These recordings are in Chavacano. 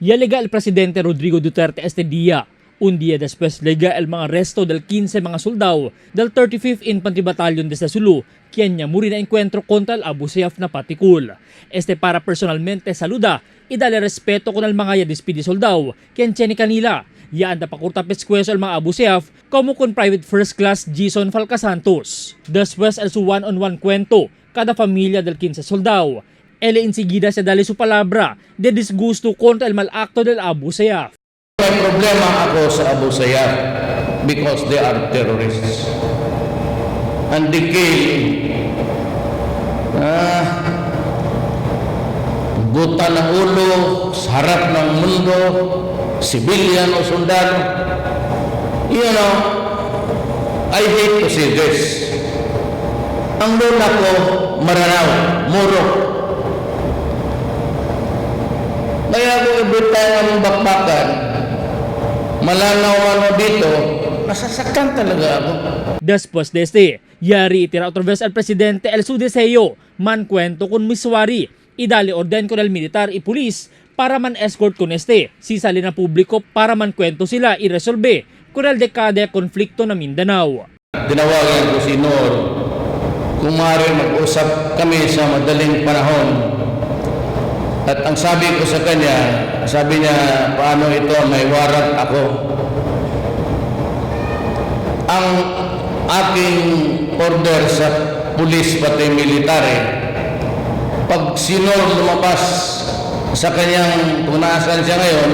Ya llega el presidente Rodrigo Duterte este día. Un día después llega el mga resto del 15 mga soldado del 35th Infantry Battalion desde Sulu, quien ya muri na encuentro contra el Abu Sayyaf na Patikul. Este para personalmente saluda y dale respeto con el mga ya despidi soldado, quien tiene kanila. Ya anda pakurta pescuezo el mga Abu Sayyaf, como con Private First Class Jason Falcasantos. Después el su one-on-one cuento, cada familia del 15 soldado. Ele enseguida se dale su palabra de disgusto contra el mal acto del Abu Sayyaf. May problema ako sa Abu Sayyaf because they are terrorists. And they kill buta ng ulo sa harap ng mundo, civilian o sundalo. I hate to see this. Ang lola ko, Maranao, Moro. Kaya kung every time ang bakbakan, malanaw ano dito, nasasaktan talaga ako. Después de este, yari itira otra vez al presidente el su deseo, man cuento con Misuari, y dale orden con el militar y pulis para man escort con este, si sale na publiko para man cuento sila y resolve con el dekade konflikto na Mindanao. Tinawagan ko si Nor kung maaari mag-usap kami sa madaling panahon. At ang sabi ko sa kanya, sabi niya, paano ito, may warrant ako. Ang aking order sa pulis pati military, pag si Nor lumabas sa kanyang, kung nasaan siya ngayon,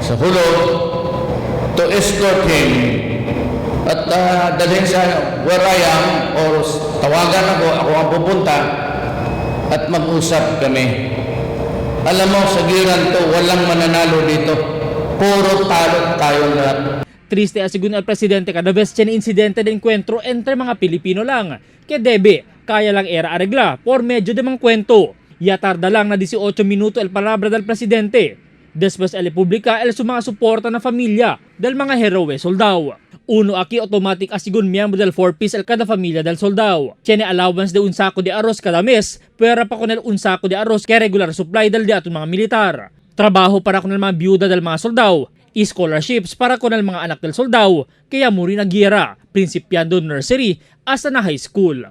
sa Jolo, to escort him at dalhin sa where I am or tawagan ako, ako ang pupunta at mag-usap kami. Alam mo, sa gerang to, walang mananalo dito. Puro talo tayo lahat. Triste asegun al presidente cada vez tiene incidente de encuentro entre mga Pilipino lang. Que debe, kaya lang era arregla por medio de mga kwento. Ya tarda lang na 18 minuto el palabra del presidente. Después el publica el su mga suporta na familia del mga heroe soldado. Uno aquí automatic asigun miembro del 4-piece el cada familia del soldado. Tiene allowance de un saco de arroz cada mes, pera pa con el un saco de arroz que regular supply del de aton mga militar. Trabaho para con el mga byuda del mga soldado. Scholarships para con el mga anak del soldado, kaya muri na giyera, principiando nursery hasta na high school.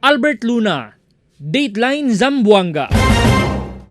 Albert Luna, Dateline Zamboanga.